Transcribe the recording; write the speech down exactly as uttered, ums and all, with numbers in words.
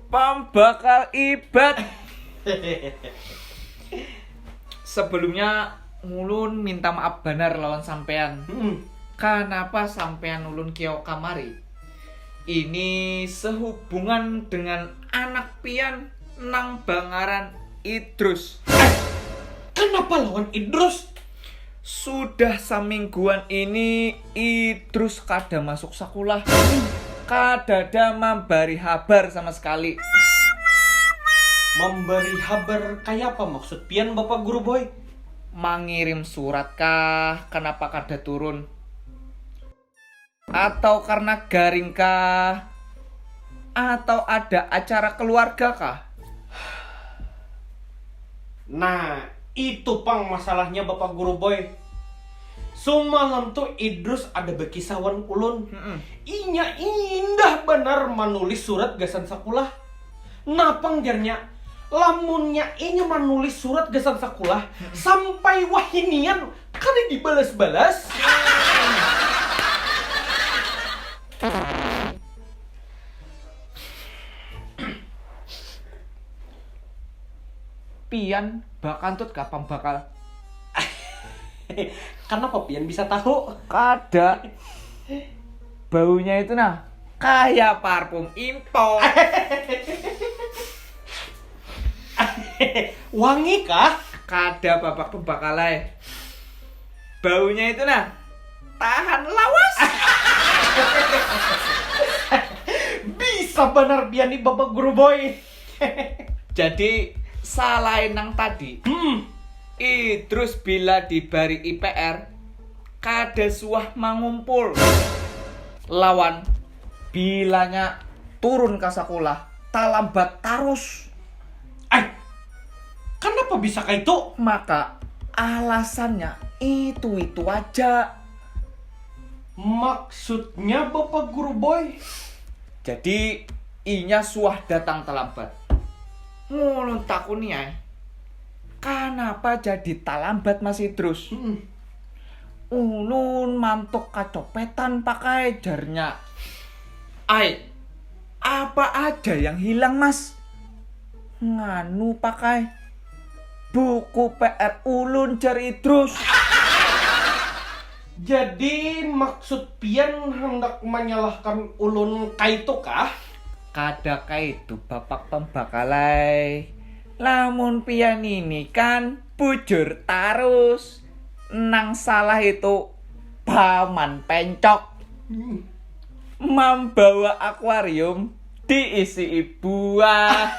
Pambakal ibat. Sebelumnya ngulun minta maaf banar lawan sampean. Hmm. Kanapa sampean ulun kiau kamari? Ini sehubungan dengan anak pian nang bangaran Idrus. Eh, kenapa lawan Idrus? Sudah samingguan ini Idrus kada masuk sakulah. Kadada mambari habar sama sekali. Mambari habar kaya apa maksud pian, Bapak Guru Boy? Mangirim surat kah? Kenapa kada turun? Atau karena garing kah? Atau ada acara keluarga kah? Nah, itu pang masalahnya, Bapak Guru Boy. Sumalam tu Idrus ada bakisah wan ulun. Mm-mm. Inya indah banar manulis surat gasan sakulah. Napang jarnya, lamunnya inya manulis surat gasan sakulah, sampai wahinian kada dibalas-balas. Pian bakantut ka pambakal? Kenapa pian bisa tahu? Kada. Baunya itu nah, kaya parfum impor. Wangi kah? Kada, bapak pembakalai. Baunya itu nah, tahan lawas. Bisa banar pian nih, Bapak Guru Boy. Jadi, salain nang tadi, hmm, Idrus bila dibari I P R, kada suah mangumpul lawan bilanya turun ka sakulah, talambat tarus. Ai, kanapa bisa kaitu? Maka alasannya itu-itu aja. Maksudnya, Bapak Guru Boy? Jadi, inya suah datang talambat. Ngulun takuni ai, kanapa jadi talambat Mas Idrus? Mm-mm. Ulun mantuk kacopetan pakai, jarnya. Ai, apa aja yang hilang, Mas? Nganu pakai buku P R ulun, jar Idrus. Jadi maksud pian handak manyalahkan ulun kaitu kah? Kada kaitu, bapak pembakalai. Lamun pian ini kan bujur tarus. Nang salah itu paman pencok. Hmm. Mambawa akuarium diisi buah.